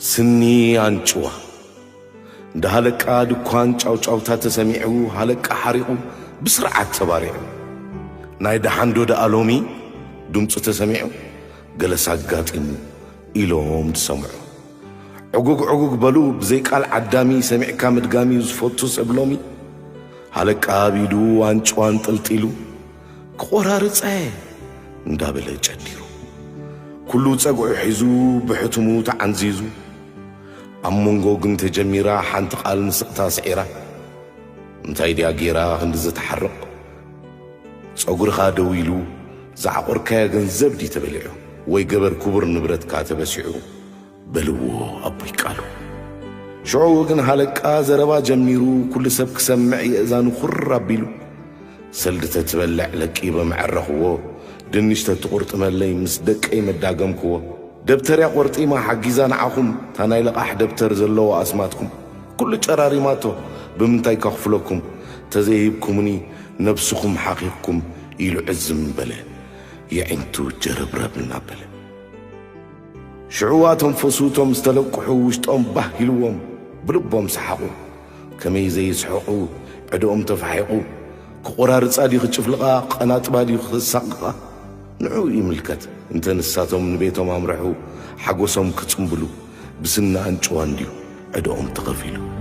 ስኒ ኣንጭዋ። እንዳ ሃለቃ ድኳን ጫውጫውታ ተሰሚዑ፣ ሃለቃ ሓሪቑ ብስርዓት ተባሪዑ። ናይ ደሓንዶ ደኣ ሎሚ ድምፁ ተሰሚዑ፣ ገለስ ኣጋጢሙ ኢሎም ዝሰምዑ። ዕጉግ ዕጉግ በሉ ብዘይ ቃል ዓዳሚ፣ ሰሚዕካ ምድጋሚ ዝፈቱ ሰብ ሎሚ። ሃለቃ ኣብ ኢዱ ኣንጭዋ ኣንጠልጢሉ፣ ክቖራርጻ እየ እንዳበለ ጨዲሩ። ኩሉ ጸግዑ ሒዙ ብሕትሙ ተዓንዚዙ። ኣብ መንጎ ግን ተጀሚራ ሓንቲ ቃል ንስቕታ ስዒራ። እንታይ ድያ ጌራ ክንዲ ዘተሓርቕ? ጸጉርኻ ደው ኢሉ ዝዓቖርካዮ ገንዘብ ድዩ ተበሊዑ? ወይ ገበር ክቡር ንብረትካ ተበሲዑ? በልዎ ኣቦይ ቃሉ። ሽዑ ግን ሃለቃ ዘረባ ጀሚሩ፣ ኩሉ ሰብ ክሰምዕ የእዛኑ ኩር ኣቢሉ። ሰልዲ ተትበልዕ ለቂበ መዐረኽዎ፣ ድንሽ ተትቑርጥመለይ ምስ ደቀይ መዳገምክዎ። ደብተርያ ቆርጢማ ሓጊዛ ንዓኹም፣ እታ ናይ ለቓሕ ደብተር ዘለዎ ኣስማትኩም ኩሉ ጨራሪማቶ፣ ብምንታይ ከኽፍለኩም? ተዘይሂብኩምኒ ነብስኹም ሓኺኽኩም ኢሉ ዕዝም በለ። የዒንቱ ጀረብረብ እናበለ። ሽዑ ኣተንፈሱ እቶም ዝተለቅሑ፣ ውሽጦም ባህ ኢልዎም ብልቦም ሰሓቑ። ከመይ ዘይስሕቑ ዕድኦም ተፋሒቑ። ክቖራርጻ ድዩ ክጭፍልቓ፣ ቀናጥባ ድዩ ክሳቕቓ? ንዕኡ ይምልከት። እንተ ንሳቶም ንቤቶም ኣምርሑ፣ ሓጎሶም ክጽምብሉ፣ ብስኒ ኣንጭዋ እንድዩ ዕድኦም ተኸፊሉ።